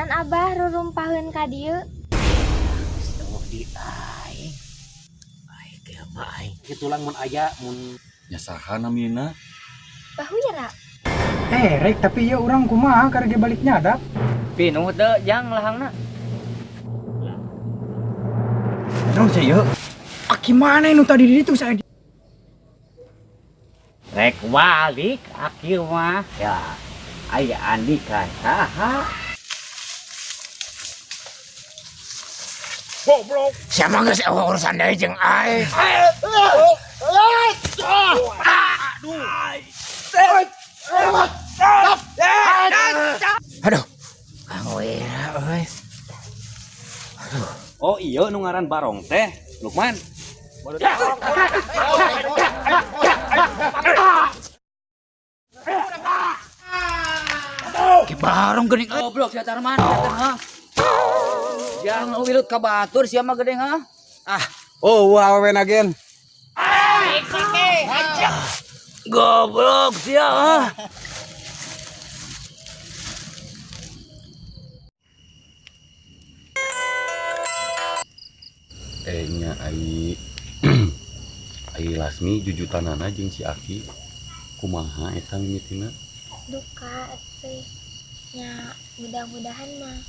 Naon Abah rurumpaheun ka dieu? Oh, di aing. Aing ke apa aing? Kitu tulang mun aya mun Nya saha namina? Bahuira. Eh, rek tapi ya urang kumaha karek balik nyadap. Pinuh teu jang lahangna. Naon sih yeuh? Aki mana nu tadi di ditu saya? Rek balik aki mah. Ya, aya Andika saha? Goblok. Siapa geus eueuh urusan deui jeung aing? Aduh. Kang Wira euy. Oh iya nu ngaran Barong teh, Lukman. Ki Barong geuning euy. Goblok sia Tarman, sia teh ha. Jang wilut ka batur sia mah geuning ha. Ah, oh awewe agen. Goblok sia ha. Eh nya ai ai Lasmi jujutanana jeung si Aki kumaha eta mimitina? Duka teh. Nya mudah-mudahan mah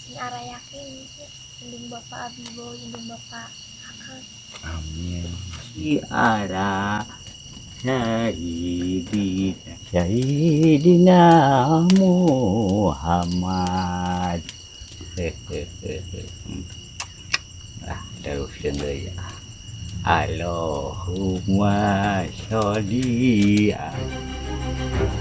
sing araya yakin nya indung Bapak Abibo, indung Bapak Akang. Amin. Si ara Sayyidina Sayyidina Muhammad. Ah, terus deui. Allahumma sholli ala.